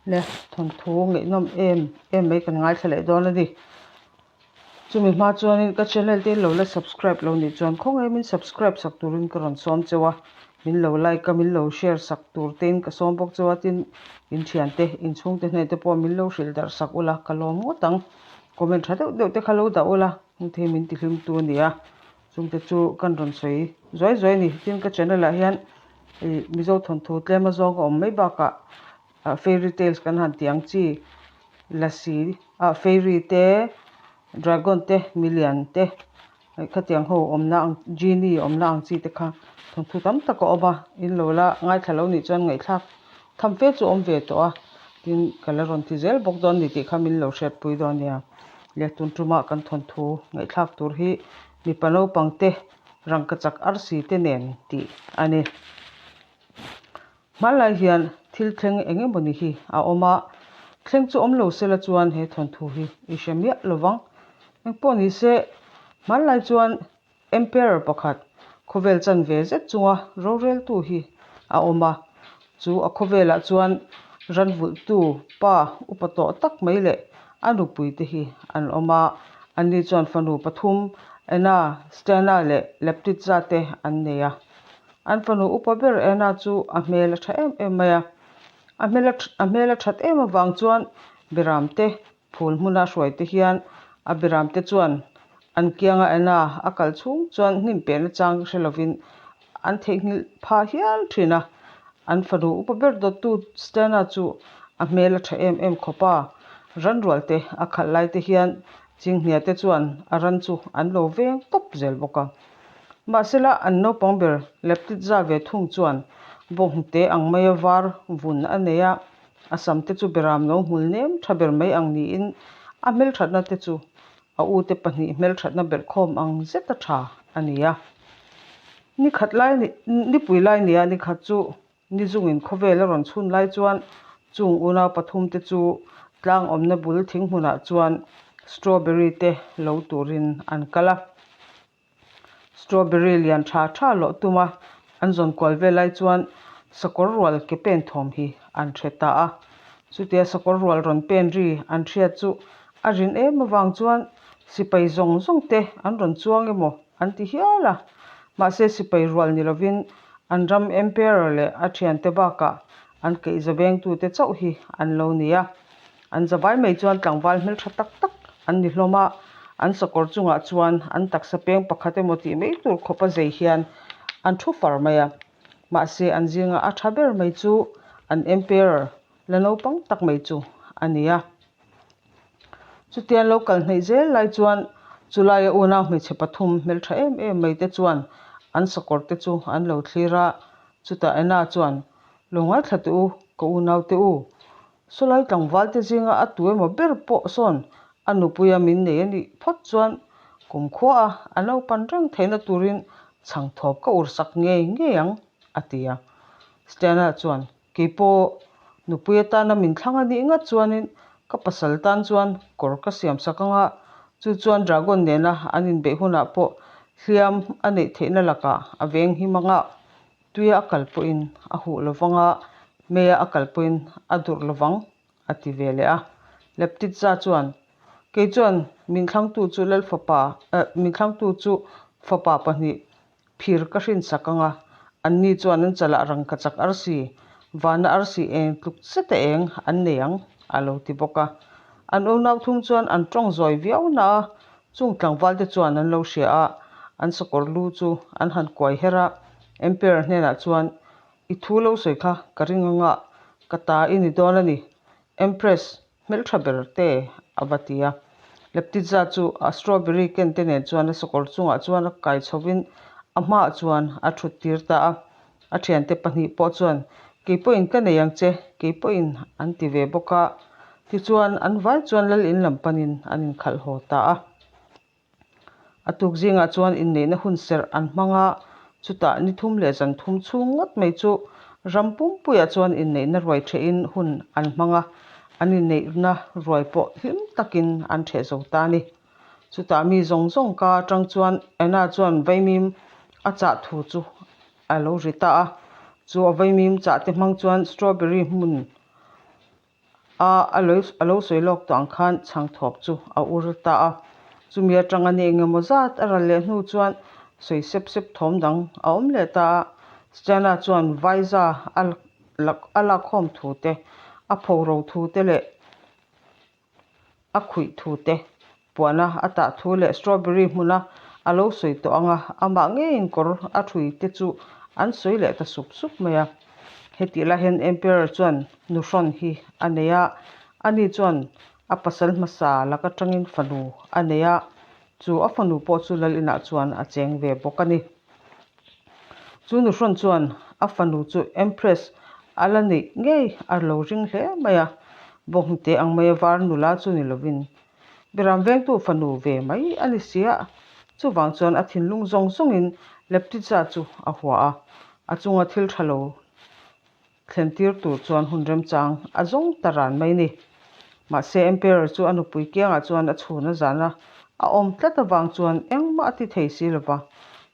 Le thawnthu ngaihnawm em em mai kan ngaithla leh dawn a ni. Chumi hma chuanin ka channel te lo la subscribe lo nih chuan khawngaih min subscribe sak turin ka rawn sawm cheu a, min lo like a min lo share sak tur tein ka sawm bawk cheu a, tin in thiante in chhungte hneh te pawh min lo hrilh darh sak ula ka lawm ngawt ang. Comment tha deuh deuh te kha lo dah ula hengte hi min tihlim tu a ni a, chungte chu kan rawn sawi zuai zuai a ni. Tin ka channel ah hian ih Mizo thawnthu tlem azawng a awm mai bakah ah fairy tales kan han tih ang chi lasi ah fairy te dragon te milian te khatiang ho awmna ang genie awmna ang chi te kha thawnthu tam tak a awm a in lo la ngaithla lo nih chuan ngaihthlak tham fe chu a awm ve tawh a tin ka la rawn ti zel bawk dawn ni tih kha min lo hriatpui dawn nia le tun tuma kan thawnthu ngaihthlak tur hi mipa naupang te rangkachak arsi te nen tih a ni. Hmanlai hian thil thleng eng emawni hi a awm a, thleng chu awm lo sela chuan he thawnthu hi i hre miah lo vang. Engpawh ni se, hmanlai chuan Emperor pakhat khawvel chanve zet chunga roreltu hi a awm a, chu a khawvelah chuan ranvulhtu pa upa tawh tak mai leh a nupuite hi an awm a, anni chuan fanu pathum Anna, Stana leh Leptitza te an nei a. An fanu upa ber Anna chu a hmel a tha em em mai a, a hmel a hmel a that em avang chuan Biram te phul hmuna hruai te hian a Biram te chuan an kianga Anna a kal chhung chuan hnim pehna chang hre lovin an theihnghilh phah hial thin a, an fanu upa ber dawttu Stana chu a hmel a tha em em khawp a, ranrual te a khalh lai te hian Chinghnia te chuan a ran chu an lo veng tawp zel bawk a. Mahsela an naupang ber Leptitza ve thung chuan bawnghnute ang maia var vun a nei a, a sam te chu beram lo hmul nem tha ber mai ang niin a hmelthatna te chu a ute pahnih hmelthatna belhkhawm ang zeta tha a ni a. Nikhat lai nipui lai nia nikhat chu Ni zungin khawvel a rawn chhun lai chuan chung unau pathum te chu tlang awmna bul thing hmunah chuan strawberry te lo turin an kal a. Strawberry lian tha tha lawh tum a, an zawn kual vel lai chuan sakawr rual ke pen thawm hi an hre ta a. Chutia sakawr rual rawn pen ri an hriat chu a rin em avang chuan sipai zawng zawng te an rawn chuang emaw an ti hial a. Mahse sipai rual ni lovin an ram Emperor leh a thiante bakah an keihza vengtute chauh hi an lo ni a. An zavai mai chuan tlangval hmeltha tak tak an ni hlawm a, an sakawr chungah chuan an taksa peng pakhat emaw tih mai tur khawpa zei hian an thu far mai a. Mahse an zinga a tha ber mai chu an Emperor la naupang tak mai chu a ni a. Chutia an lo kal hnaih zel lai chuan chulaia unau hmeichhe pathum hmeltha em em mai te chuan an sakawr te chu an lo thlir a, chutah Anna chuan, Lo ngaithla teh u, ka unau te u. Sawlai tlangval te zinga a tu emaw ber pawh sawn a nupuia min nei a nih phawt chuan kumkhua a a naupan reng theihna turin chhangthawp ka ursak ngei ngei ang, a ti a. Stana chuan, Keipawh nupui atana min thlang a nih ngat chuanin ka pasal tan chuan kawr ka siam sak ang a, chu chuan dragon nena an inbeih hunah pawh hliam a neih theihna lakah a veng him ang a, tuia a kal pawhin a huh lo vang a, meia a kal pawhin a durh lo vang, a ti ve leh a. Leptitza chuan, Kei chuan min thlangtu chu Lalfapa, eh, min thlangtu chu fapa pahnih Phir ka hrinsak ang a, anni chuan an chalah rangkachak arsi, vana arsi eng tluk zeta eng an nei ang, a lo ti bawk a. An unau thum chuan an tawng zawi viau na a, chung tlangval te chuan an lo hria a, an sakawr lu chu an han kuai her a, Emperor hnenah chuan, I thu lo sawi kha ka ring anga, ka ta i ni dawn a ni, Empress, Hmeltha ber te a va ti a. Leptitza chu a strawberry ken te nen chuan a sakawr chungah chuan a kai chhovin a hmaah chuan a thut tir ta a. A thiante pahnih pawh chuan, Kei pawhin ka nei ang che, kei pawhin an ti ve bawk a. Tichuan an vai chuan lal in lam panin an inkhalh haw ta a. A tuk zingah chuan inneihna hun serh an hmang a, chutah ni thum leh zan thum chhung ngawt mai chu ram pumpuiah chuan inneihna ruai thehin hun an hmang a, an inneihna ruai pawh hlim takin an theh zo ta a ni. Chutah mi zawng zawng ka atang chuan Anna chuan vaimim a chah thu chu a lo ri ta a, chu a vaimim chah te hmang chuan strawberry hmun. A a lo sawi lawk tawh ang khan chhangthawp chu a ur ta a. Chumi atanga ni engemaw zat a ral leh hnu chuan sawi sep sep thawm dang a awm leh ta a. Stana chuan Vaiza a a lakkhawm thu te, a phoro thu te leh a khuih thu te, puana a tah thu leh strawberry hmuna a lo sawi tawh ang a, amah ngeiin kawr a thui te chu an sawi leh ta sup sup mai a. Hetih lai hian Emperor chuan nuhrawn hi a nei a, ani chuan a pasal hmasa lak atangin fanu a nei a, chu a fanu pawh chu lal inah chuan a cheng ve bawk a ni. Chu nuhrawn chuan a fanu chu Empress a la neih ngei a lo ring hle mai a, bawnghnute ang maia var nula chu ni lovin Biram vengtu fanu ve mai a ni si a, chuvang chuan a thinlung zawng zawngin Leptitza chu a hua a, a chunga thil tha lo Thlen tir tur chuan hun remchang a zawng ta ran mai ni. Mahse Emperor chu a nupui kiangah chuan a chhun a zan a, a awm tlat avang chuan engmah a ti thei si lo va.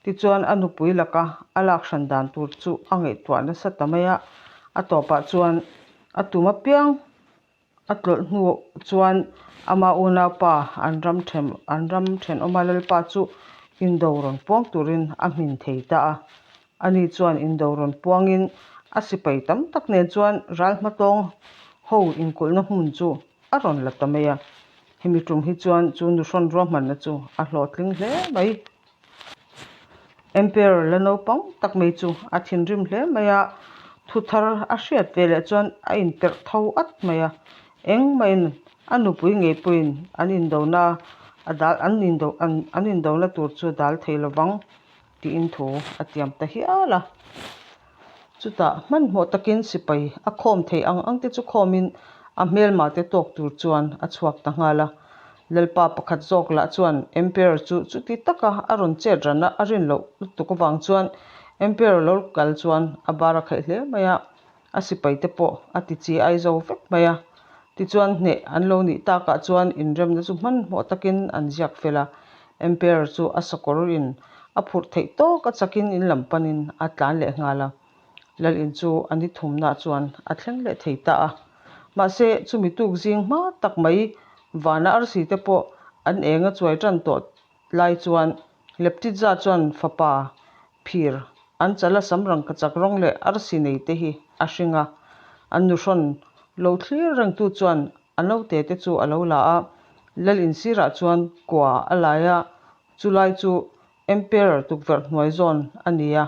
Tichuan a nupui laka a lak hran dan tur chu a ngaihtuah nasa ta mai a, a tawpah chuan a tum apiang A tlawlh hnu chuan ama unaupa an ram then an ram thenawma lalpa chu indo rawn puang turin a hmin thei ta a. Ani chuan indo rawn puangin a sipai tam tak nen chuan ral hmatawng ho inkulhna hmun chu a rawn la ta mai a. Hemi tum hi chuan chu nuhrawn ruahmanna chu a hlawhtling hle mai. Emperor la naupang tak mai chu a thinrim hle mai a, thu thar a hriat ve leh chuan a inperh tho at mai a, engmahin a nupui ngei pawhin an indona a dal an indo an indona tur chu a dal thei lovang tiin thu a tiam ta hial a. Chutah hmanhmawh takin sipai a khawm theih ang ang te chu khawmin a hmelma te tawk tur chuan a chhuak ta nghal a. Lalpa pakhat zawk lah chuan Emperor chu chuti taka a rawn chet ran a a rin loh lutuk avang chuan Emperor lo kal chuan a bar a khaih hle mai a, a sipai te pawh a ti chi ai zo vek mai a. Tichuan hneh an lo nih takah chuan inremna chu hmanhmawh takin an ziak fel a, Emperor chu a sakawr in a phurh theih tawk a chakin in lam panin a tlan leh nghal a, Lal in chu a ni thumnah chuan a thleng leh thei ta a. Mahse, chumi tuk zing hma tak mai vana arsi te pawh an eng a chuai tan tawh lai chuan Leptitza chuan fapa phir an chala sam rangkachak rawng leh arsi nei te hi a hring a, an nuhrawn lo thlir rengtu chuan a naute te chu a lo la a, Lal in sirah chuan kua a lai a, chulai chu Emperor tukverh hnuai zawn a ni a,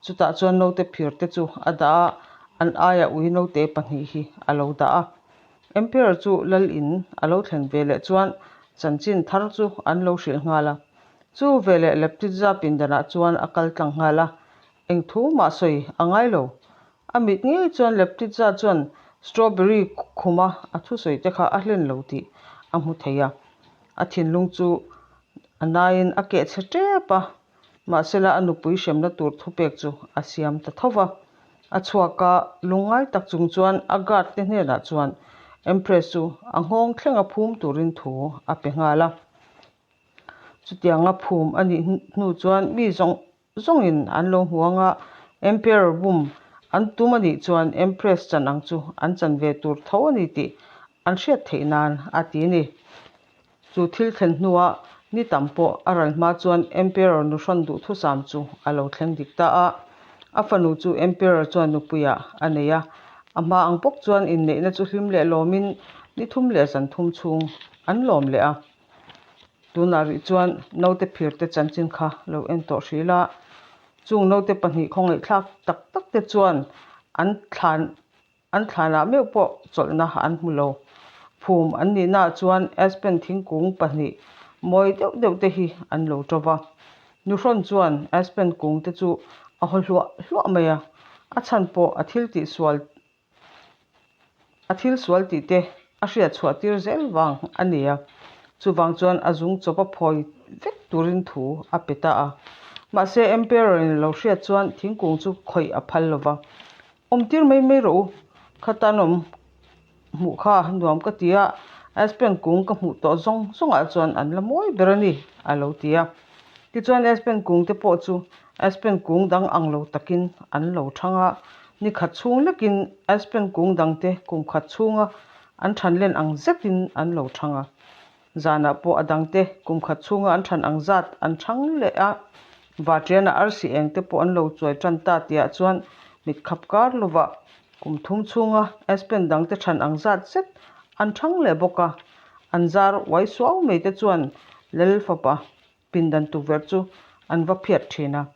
chutah chuan naute phir te chu a dah a, an aia ui naute pahnih hi a lo dah a. Emperor chu Lal in a lo thlen ve leh chuan chanchin thar chu an lo hrilh nghal a. Chu veleh Leptitza pindanah chuan a kal tlang nghal a, eng thu mah sawi a ngai lo. A mit ngei chuan Leptitza chuan strawberry khuma a thusawi te kha a hlen lo tih a hmu thei a. A thinlung chu a naiin a keh chhe tep a, mahsela a nupui hremna tur thupek chu a siam ta tho va. A chhuak a, lungngai tak chung chuan a guard te hnenah chuan Empress chu a nghawng thlenga phum turin thu a pe nghal a. Chutianga phum a nih hnu chuan mi zawng zawngin an lo hmu ang a, Emperor bum an tum a nih chuan Empress chan ang chu an chan ve tur tho a ni tih an hriat theih nan a ti a ni. Chu thil thlen hnua ni tam pawh a ral hma chuan Emperor nuhrawn duhthusam chu a lo thleng dik ta a, a fanu chu Emperor chuan nupuiah a nei a, a hma ang bawk chuan inneihna chu hlim leh lawmin ni thum leh zan thum chhung an lawm leh a. Tunah rih chuan naute phir te chanchin kha lo en tawh hril a, chung naute pahnih khawngaihthlak tak tak te chuan an thlan an thlanah meuh pawh chawlhna an hmu lo. Phum an nihnaah chuan Aspen thingkung pahnih mawi deuh deuh te hi an lo ṭo va. Nuhrawn chuan Aspen kung te chu a haw hluah hluah mai a, a chhan pawh a thil tihsual A thil sual tih te a hriat chhuah tir zel vang a ni a, chuvang chuan a zung chawp a phawi vek turin thu a pe ta a. Mahse Emperor in a lo hriat chuan thingkung chu khawih a phal lo va, Awm tir mai mai rawh u, khatan awm hmuh kha nuam ka ti a, Aspen kung ka hmuh tawh zawng zawngah chuan an la mawi ber a ni, a lo ti a. Tichuan Aspen kung te pawh chu Aspen kung dang ang lo takin an lo thang a, ni khat chhung lekin Aspen kung dangte kum khat chhunga An than len ang zetin an lo thang a. Zanah pawh a dangte kum khat chhunga an than ang zat an thang leh a, Vatriana arsi eng te pawh an lo chuai tan ta tihah chuan mit khap kar lovah kum thum chhunga Aspen dangte than ang zat zet an thang leh bawk a. An zar uai suau mai te chuan Lal fapa pindan tukverh chu an va phiat thin a.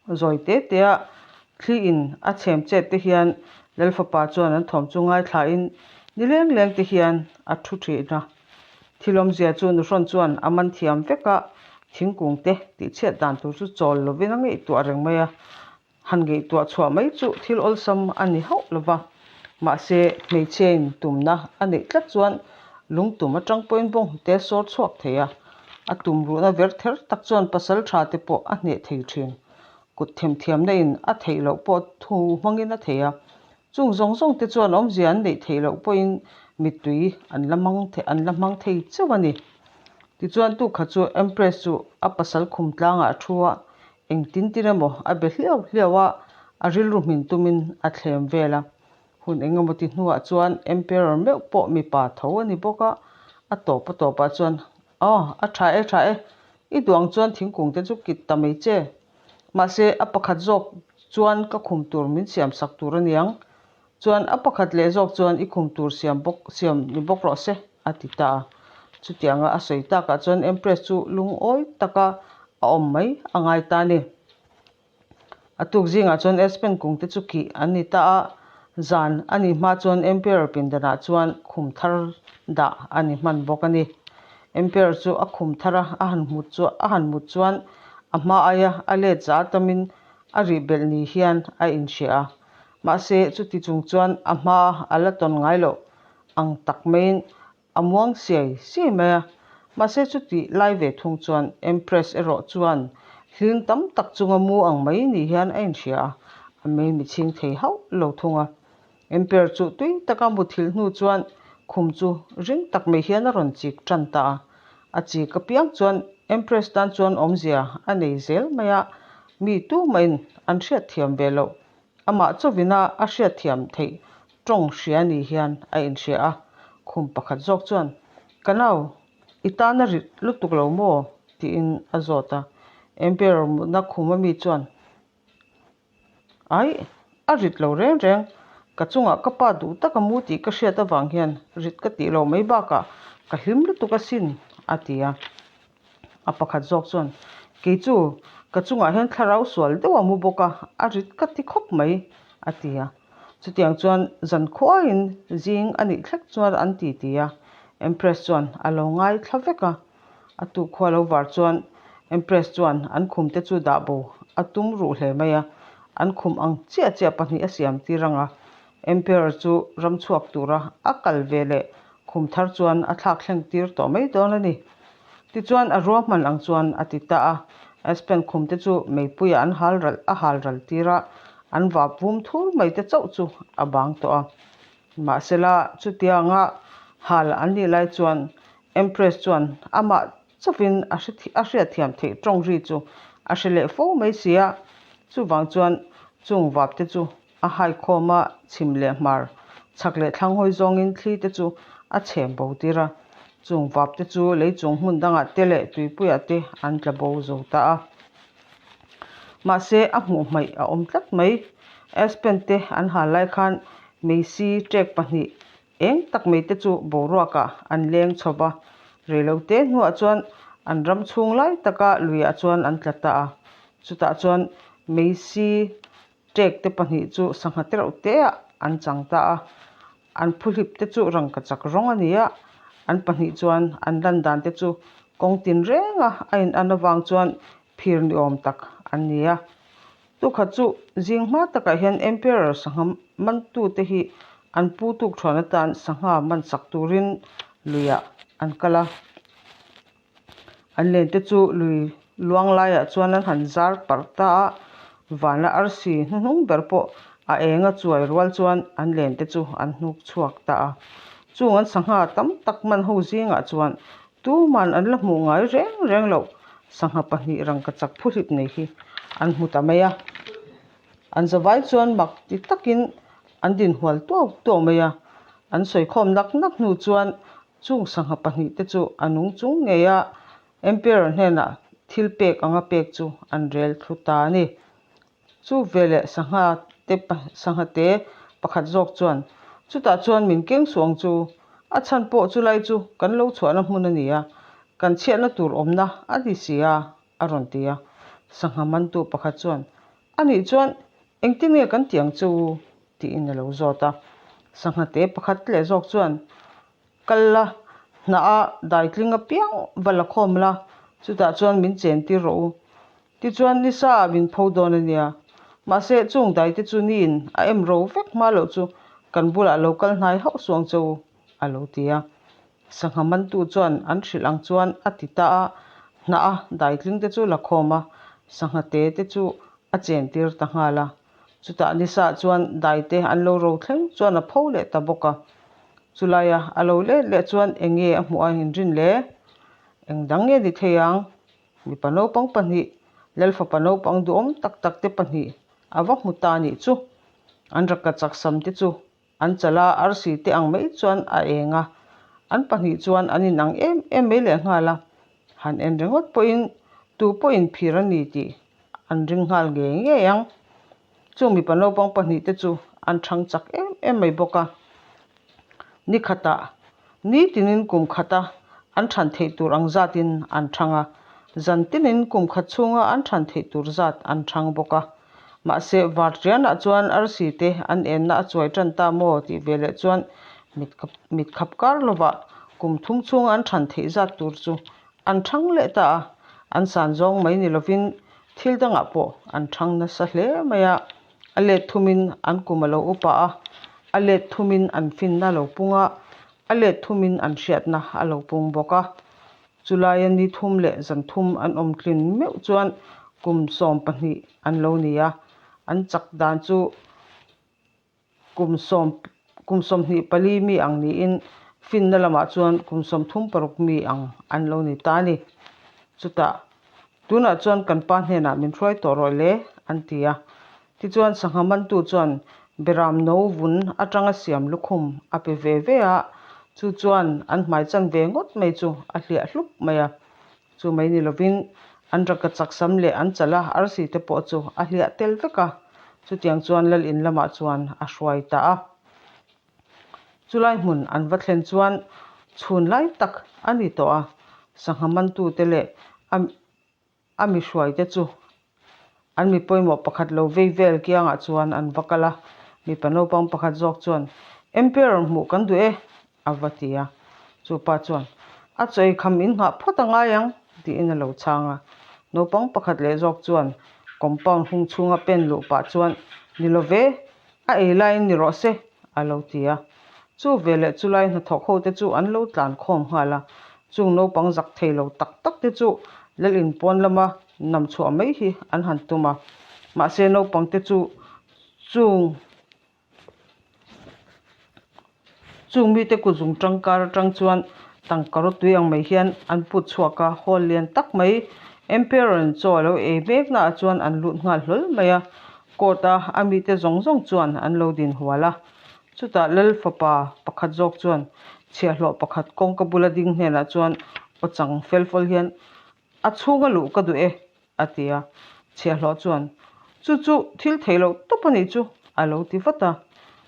Zawi te te a thli in a chhem chet te hian Lal fapa chuan an thawm chu ngaithlain ni leng leng te hian a thu thin a. Thil awmzia chu nuhrawn chuan a man thiam vek a, thingkung te tihchhiat dan tur chu chawl lovin a ngaihtuah reng mai a. Han ngaihtuah chhuah mai chu thil awlsam a ni hauh lo va, mahse hmeichhiain tumna a neih tlat chuan lungtum atang pawhin bawnghnute sawr chhuak thei a, a tum ruhna ver ther tak chuan pasal tha te pawh a hneh thei thin. Kut themthiamna in a theih loh pawh thu hmangin a thei a, chung zawng zawng te chuan awmzia an neih theih loh pawhin mittui an la hmang an la hmang thei chauh a ni. Tichuan tukha chu Empress chu a pasal khum tlangah a thu a, Engtin tin emaw a be hliau hliau a, a rilru hmin tumin a thlem vel a. Hun eng emaw ti hnuah chuan Emperor meuh pawh mipa tho a ni bawk a, a tawp a tawpah chuan, Aw, a tha e, tha e, i duang chuan thingkung te chu kit ta mai che. Mahse, a pakhat zawk chuan ka khum tur min siam sak tur a niang. Chuan a pakhat leh zawk chuan i khum tur siam bawk siam ni bawk rawh se, a ti ta a. Chutianga a sawi takah chuan Empress chu lungawi taka a awm mai a ngai ta a ni. A tuk zingah chuan Aspen kung te chu kih an ni ta a, zan a nih hma chuan Emperor pindanah chuan khum thar dah a ni hman bawk a ni. Emperor chu a khum thar a a han hmut chu a han mut chuan a hma aia a let za tamin a rih belh ni hian a inhria a. Mahse, chuti chung chuan a hma a la tawn ngai loh ang tak maiin a muang siai siai mai a. Mahse, chuti lai ve thung chuan Empress erawh chuan hling tam tak chunga mu ang mai ni hian a inhria a, a mei chhing thei hauh lo thung a. Emperor chu tui taka muthilh hnu chuan khum chu ring tak mai hian a rawn chik tan ta a. A chik apiang chuan Empress tan chuan awmzia a nei zel mai a, mi tumahin an hriatthiam ve loh Amah chawina a hriatthiam theih tawng hria ni hian a inhria a, khum pakhat zawk chuan, Ka nau, i tan a rit lutuk lo maw? tiin a zawt a. Emperor mutna khum ami chuan, Aih, a rit lo reng reng, ka chungah ka pa duh tak a mu tih ka hriat avang hian rit ka tih lo mai bakah ka hlim lutuk asin, a ti a. A pakhat zawk chuan, Kei chu ka chungah hian thlarau sual deuh a mu bawk a, a rit ka ti khawp mai, a ti a. Chutiang chuan zan khuaiin zing a nih thlek chuan an ti ti a, Empress chuan a lo ngaithla vek a. A tuk khua lo var chuan Empress chuan an khum te chu dah bo a tum ruh hle mai a, an khum ang chiah chiah pahnih a siam tir ang a. Emperor chu ram chhuak tura a kal ve leh khum thar chuan a thlak thleng tir tawh mai dawn a ni. Tichuan a ruahman ang chuan a ti ta a, Aspen khum te chu meipuiah an hal ral a hal ral tir a, an vap vum thur mai te chauh chu a bang tawh a. Mahsela chutianga hal an nih lai chuan Empress chuan amah chauhin a hre a hriatthiam theih tawng ri chu a hre leh fo mai si a, chuvang chuan chung vap te chu A haikhawm a chhim leh hmar, chhak leh thlang hawi zawngin thli te chu a chhem bo tir a. Chung vap te chu lei chung hmun dangah te leh tuipuiah te an tla bo zo ta a. Mahse, a hmuh hmaih a awm tlat mai. Aspen te an hal lai khan meisi ṭek pahnih eng tak mai te chu boruakah an leng chho va. Reilote hnuah chuan an ram chhung lai taka luiah chuan an tla ta a. Chutah chuan meisi Ṭek te pahnih chu sangha te reuh te ah an chang ta a, an phuhlip te chu rangkachak rawng a ni a, an pahnih chuan an lan dan te chu kawng tin reng a a in an avang chuan phir ni awm tak an ni a. Tukhat chu zing hma takah hian Emperor sangha mantu te hi an pu tuk thuan atan sangha man sak turin luiah an kal a. An len te chu lui luang laiah chuan an han zar parh ta a, vana arsi hnuhnung ber pawh a eng a chuai rual chuan an len te chu an hnuk chhuak ta a. Chung an sangha tam tak man ho zingah chuan tuman an la hmuh ngai reng reng loh sangha pahnih rangkachak phuhlip nei hi an hmu ta mai a. An zavai chuan mak ti takin an dinhual tuau tuau mai a. An sawikhawm nak nak hnu chuan chung sangha pahnihte chu a nung chung ngei a, Emperor hnenah thil pek anga pek chu an rel thlu ta a ni. Chu veleh sangha te sangha te pakhat zawk chuan, Chutah chuan min keng suh ang chu, a chhan pawh chulai chu kan lo chhuahna hmun a ni a, kan chhiatna tur awmna a ni si a, a rawn ti a. Sangha mantu pakhat chuan, A nih chuan engtin nge kan ti ang chu? tiin a lo zawt a. Sangha te pakhat leh zawk chuan, Kal la, hnah a daitling apiang va la khawm la, chutah chuan min chen tir rawh u. Tichuan nisa ah min pho dawn a nia. Mahse chung daite chu niin a em ro vek hma loh chu kan bulah lo kal hnai hauh suang che u, a lo ti a. Sangha mantu chuan an hrilh ang chuan a ti ta a, hnah a daitling te chu la khawm a, sangha te te chu a chen tir ta nghal a. Chutah nisa chuan daite an lo ro thleng chuan a pho leh ta bawk a. Chulaia a lo let leh chuan eng nge a hmuh a inrin le? Eng dang nge ni thei ang? Mipa naupang pahnih, Lalfapa naupang duhawm tak tak te pahnih a va hmu ta nih chu. An raka chaksam te chu an chal a, arsi te ang mai chuan a eng a. An pahnih chuan an inang em em mai lehnghal a. Han en ringawt pawhin tu pawhin phir a ni tih an ring nghal ngei ngei ang. Chung mipa naupang pahnih te chu an thang chak em em mai bawk a. Ni khatah nitinin kum khata an than theih tur ang zatin an thang a, zan tinin kum khat chhunga an than theih tur zat an thang bawk a. Mahse, Vartianah chuan arsi te an enna a chuai tan ta maw tih veleh chuan mit khap kar lovah kum thum chhunga an than theih zat tur chu An thang leh ta a, an san zawng mai ni lovin thil dangah pawh an thang nasa hle mai a, a let thumin an kum a lo upa a, a let thumin an finna a lo pung a, a let thumin an hriatna a lo pung bawk a. Chulaia ni thum leh zan thum an awm tlin meuh chuan kum 12 an lo ni a, an chak dan chu Kum sawm kum 24 mi ang niin finna lamah chuan kum 36 mi ang an lo ni ta a ni. Chutah, tunah chuan kan pa hnenah min hruai tawh rawh le, an ti a. Tichuan sangha mantu chuan beram no vun atanga siam lukhum a pe ve ve a, chu chuan an hmai chan ve ngawt mai chu a hliah hlup mai a. Chu mai ni lovin an raka chaksam leh an chala arsi te pawh chu a hliah tel vek a, chutiang chuan lal in lamah chuan a hruai ta a. Chulai hmun an va thlen chuan chhun lai tak a ni tawh a, sangha mantute leh a a mi hruaite chu An mi pawimawh pakhat lo vei vel kiangah chuan an va kal a, mipa naupang pakhat zawk chuan, Emperor hmuh kan duh e, a va ti a. Chu pa chuan, A chaw ei kham in nghah phawt a ngai ang, tiin a lo chhang a. Naupang pakhat leh zawk chuan compound hung chhunga pen luh pah chuan, Ni lo ve, a ei laiin ni rawh se, a lo ti a. Chu veleh chulai hnathawk ho te chu an lo tlan khawm nghal a, chung naupang zak thei lo tak tak te chu lal in pawn lama nam chhuah mai hi an han tum a. Mahse naupang te chu chung chung mite kut zung tangkar atang chuan tangka rawtui ang mai hian an put chhuak a, hall lian tak mai Emperor in chaw a lo ei mek naah chuan an lut nghal hlawl mai a, court a a mite zawng zawng chuan an lo din hual a. Chutah Lal fapa pakhat zawk chuan chhiahhlawh pakhat kawngka bula ding hnenah chuan aw chang fel fawl hian, A chhunga luh ka duh e, a ti a. Chhiahhlawh chuan, Chu chu thil theih loh tawp a nih chu, a lo ti vat a.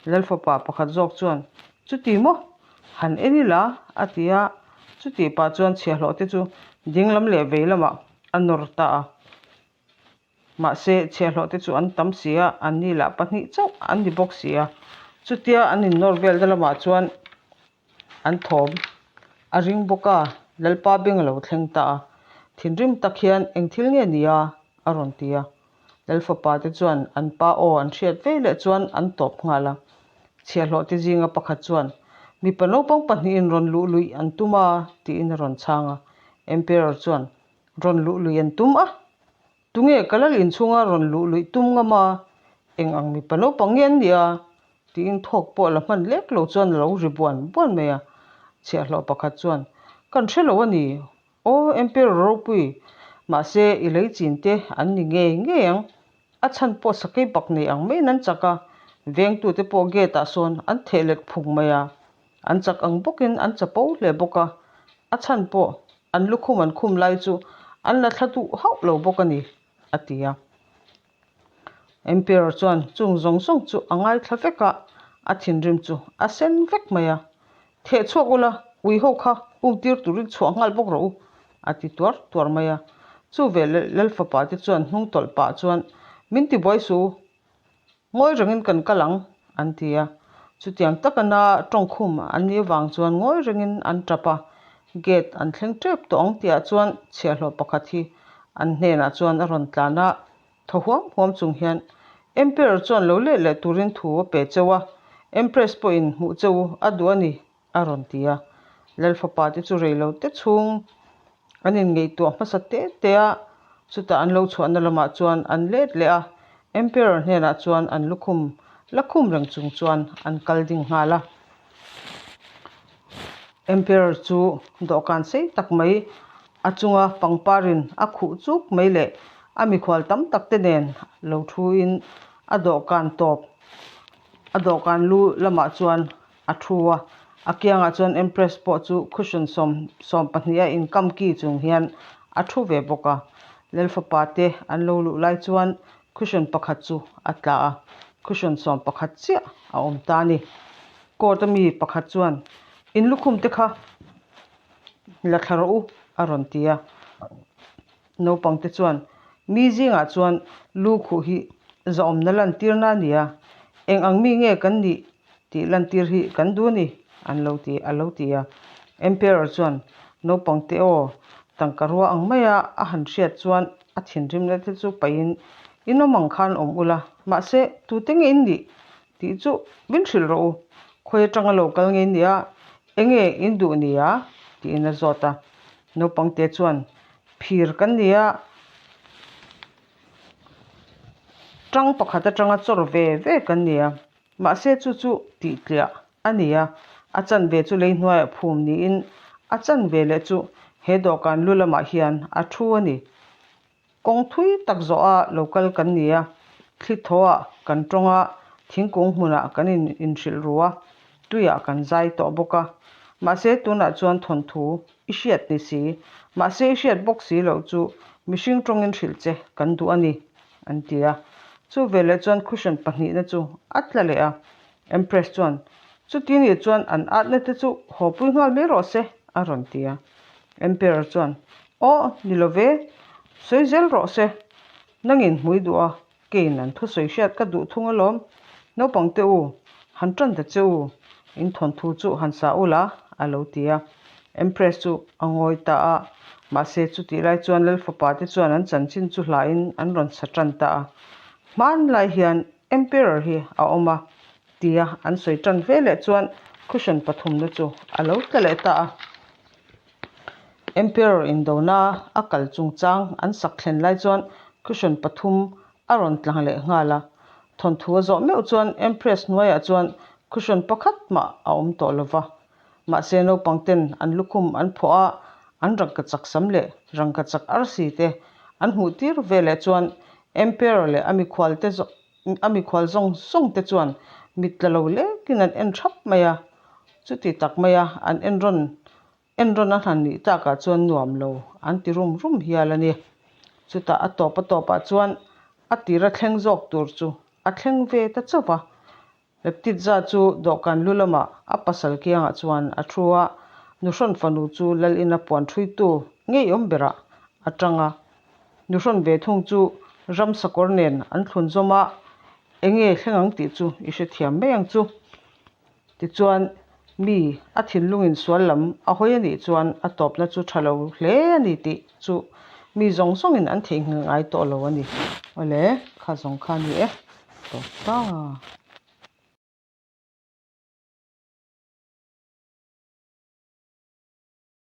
Lal fapa pakhat zawk chuan, Chuti maw? Han en ila, a ti a. Chutih pah chuan chhiahhlawh te chu dinglam leh vei lamah a nawr ta a. Mahse, chhiahhlawh te chu an tam si a, an ni lah pahnih chauh an ni bawk si a. Chutia an innawr velna lamah chuan an thawm a ring bawk a, Lalpa beng a lo thleng ta a. Thinrim tak hian eng thil nge ni a? a rawn ti a. Lalfapa te chuan an pa aw an hriat ve leh chuan an tawp nghal a. Chhiahhlawh te zinga pakhat chuan, Mipa naupang pahnihin rawn luh luih an tum a, tiin a rawn chhang a. Emperor chuan, Rawn luh lui an tum a, tunge ka lal inchhunga rawn luh luih tum ngam a, eng ang mipa naupang nge an nia? tiin thawk pawh la hman lek lo chuan a lo ri buan buan mai a. Chhiahhlawh pakhat chuan, Kan hre lo a ni, aw Emperor ropui, mahse i lei chin te an ni ngei ngei ang, a chhan pawh sakei bak nei ang maiin an chak a, vengtute pawh gate ah sawn an theh let phung mai a. An chak ang bawkin an chapo hle bawk a, a chhan pawh an lukhum an khum lai chu an la thla duh hauh lo bawk a ni, a ti a. Emperor chuan chung zawng zawng chu a ngaithla vek a, a thinrim chu a sen vek mai a. Theh chhuak ula, ui ho kha um tir turin chhuah nghal bawk rawh u, a ti tuar tuar mai a. Chu veleh Lalfapa te chuan hnung tawlh pah chuan, Min ti buai suh u, Ngawi rengin kan kal ang, an ti a. Chutiang taka na tawngkhum an nih avang chuan ngawi rengin an tap a. Gate an thleng tep tawh ang tihah chuan chhiahhlawh pakhat hi an hnenah chuan a rawn tlan a. Thaw huam huam chung hian Emperor chuan lo let leh turin thu a pe cheu a, Empress pawhin hmuh cheu a duh a ni, a rawn ti a. Lalfapa te chu rei lo te chhung an inngaihtuah hmasa te te a, chutah an lo chhuahna lamah chuan an let leh a, Emperor hnenah chuan an lukhum la khum reng chung chuan an kal ding nghal a. Emperor chu dawhkan sei tak mai a chunga pangparin a khuh chuk mai leh a mikhual tam tak te nen lo thuin a dawhkan tawp a dawhkan lu lamah chuan a thu a, a kiangah chuan Empress pawh chu cushion sawm sawmpahnih a inkam ki chung hian a thu ve bawk a, Lalfapa te an lo luh lai chuan cushion pakhat chu a tla a, cushion sawmpakhat chiah a awm ta a ni. Court a mi pakhat chuan In lukhum te kha la thla rawh u a rawn ti a, naupang te chuan mi zingah chuan lu khuh hi zahawmna lantirna a ni a, eng ang mi nge kan nih tih lantir hi kan duh a ni an lo ti a lo ti a. Emperor chuan naupang te aw tangka rua ang maia a han hriat chuan a thinrimna te chu paihin in awm ang khan awm ula, mahse tute nge in nih tih chu min hrilh rawh u, khawi atanga lo kal ngei nia, enge in duh nia? tiin a zawt a. Naupangte chuan, Phir kan ni a, tang pakhat atanga chawr ve ve kan ni a, mahse chu chu tih tliah a ni a, a chanve chu lei hnuaiah phum niin a chanve leh chu he dawhkan lu lamah hian a thu a ni. Kawng thui tak zawha lo kal kan ni a, thli thawhah kan tawng a, thingkung hmunah kan in inhrilh ru a, tuiah kan zai tawh bawk a. Mahse tunah chuan thawnthu i hriat ni si, mahse i hriat bawk si loh chu mihring tawngin hrilh che kan duh a ni, an ti a. Chu veleh chuan cushion pahnihna chu a tla leh a, Empress chuan, Chuti nih chuan an atna te chu haw pui nghal mai rawh se, a rawn ti a. Emperor chuan, Aw, ni lo ve, sawi zel rawh se. Nangin hmui duh a, keiin an thusawi hriat ka duh thung alawm. Naupang te u, han tan ta che u, in thawnthu chu han sa u la, a lo ti a. Empress chu a ngawi ta a, mahse chutih lai chuan Lalfapa te chuan an chanchin chu hlain an rawn sa tan ta a. Hmanlai hian Emperor hi a awm a, tia an sawi tan ve leh chuan cushion pathumna chu a lo tla leh ta a. Emperor indona a kal chungchang an sak thlen lai chuan cushion pathum a rawn tlang leh nghal a. Thawnthu a zawh meuh chuan Empress hnuaiah chuan cushion pakhat mah a awm tawh lo va. Mahse naupang ten an lukhum an phawh a, an rangkachak sam leh rangkachak arsi te an hmuh tir ve leh chuan Emperor leh a mikhual te a mikhual zawng zawng te chuan mit tla lo lekin an en thap mai a, chuti tak maia an en rawn en rawn a hlan nih takah chuan nuam lo an ti rum rum hial a ni. Chutah a tawp a tawpah chuan a tira thleng zawk tur chu a thleng ve ta chauh va, Leptitza chu dawhkan lu lamah a pasal kiangah chuan a thu a, nuhrawn fanu chu lal ina puan ṭhuitu ngeiawm berah a ṭang a. Nuhrawn ve thung chu ram sakawr nen an thlun zawm a, enge thleng ang tih chu i hrethiam mai ang chu. Tichuan, mi a thinlungin sual lam a hawi a nih chuan a tawpna chu ṭha lo hle a ni tih chu mi zawng zawngin an theihnghilh ngai tawh lo a ni. Awle, kha zawng kha a ni e. Tawp ta.